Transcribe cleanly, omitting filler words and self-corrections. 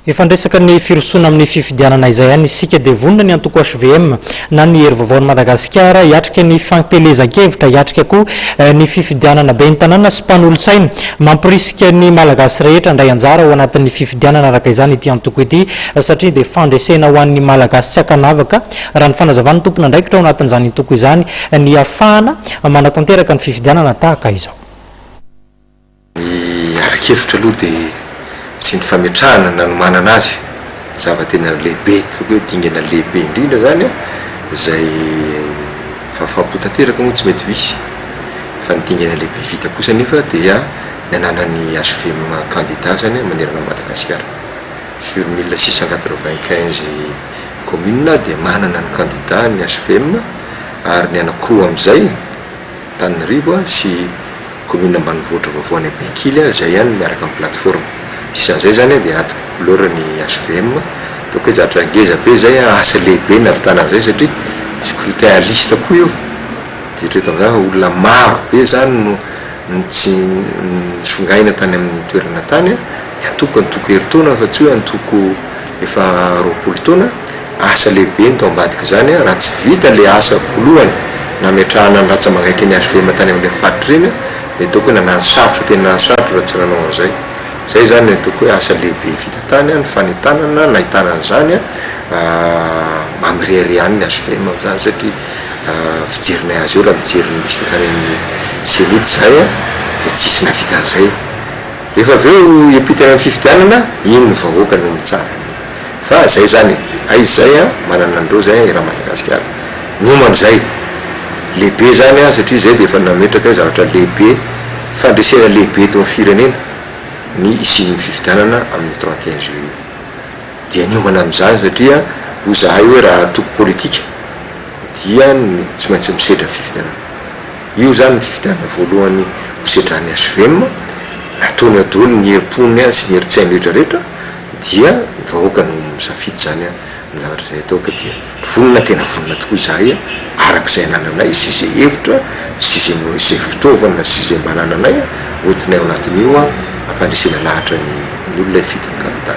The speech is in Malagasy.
Efa niresaka ny firosoana amin'ny fifidianana izay ihany isika dia vonona ny antoko hvm na ny Hery Vaovaon'i Madagasikara hiatrika ny fampielezan-kevitra, hiatrika koa ny fifidianana ben'ny tanàna sy mpanolotsaina. Mamporisika ny Malagasy rehetra handray anjara ao anatin'ny fifidianana araka izany ity antoko ity satria dia fandresena ho an'ny Malagasy tsy ankanavaka raha ny fanazavan'ny tompon'andraikitra ao anatin'izany antoko izany ny hahafahana manatanteraka ny fifidianana tahaka izao. Ny ara-kevitra aloha dia sy ny fametrahana nanomanana azy, zava-tena lehibe, ataoko hoe dingana lehibe indrindra izany an, izay fahafaham-po tanteraka moa tsy mety ho hisy, fa ny dingana lehibe vita kosa anefa dia ny ananan'ny hvm kandida izany manerana an'i Madagasikara. Sur 1695 communes dia manana ny kandida ny hvm ary ny anankiroa amin'izay, Antananarivo sy commune ambanivohitra vaovao any Bekily izay ihany miaraka amin'ny plateforme. Isan'izay izany dia anaty couleur ny hvm. Ataoko hoe zavatra ngeza be izay, asa lehibe ny nahavitana an'izay satria scrutin à liste koa io. Dia eritrereto amin'izany fa olona maro be izany no tsy nisongaina tany amin'ny toerana tany. Ny antoko antoko herintaona fa tsy hoe antoko efa 20 taona. Asa lehibe no tao ambadik'izany, raha tsy vita ilay asa voalohany nametrahana ny ratsa-mangaiky ny hvm tany amin'ireny faritra ireny dia ataoko hoe nanano sarotra, tena nanano sarotra raha tsy nanao an'izay. Izay izany no ataoko hoe asa lehibe vita tany, ny fanentanana nahitana an'izany, maha-mirehareha any ny hvm amin'izany satria fijerinay azy eo raha mijery ny liste tany amin'ny cenit izahay dia tsisy nahavita an'izay. Rehefa avy eo hiampita any amin'ny fifidianana, iny ny vahoaka no mitsara. Fa zay zany e, aiza zay an, manana an'ireo zay an eran'i Madagasikara. Miomana izay. Lehibe zany an, satria zay dia efa nametraka hoe zavatra lehibe, fandresena lehibe eto amin'ny firenena ny hisian'ny fifidianana amin'ny 31 juillet io. Dia niomana amin'izany satria hoy zahay hoe raha antoko politika dia tsy maintsy misedra fifidianana. Io zany ny fifidianana voalohany ho sedran'ny hvm, nataony ao daholo ny herim-pony sy ny herin-tsainy rehetra rehetra. Dia ny vahoaka no misafidy izany ny zavatra izay atao ka dia vonona tena vonona tokoa izahay araka izay anananay sy izay hevitra sy izay izay fitaovana sy izay mba anananay hoentinay ao anatin'io hampandresena lahatra ny olona hifidy ny kandida.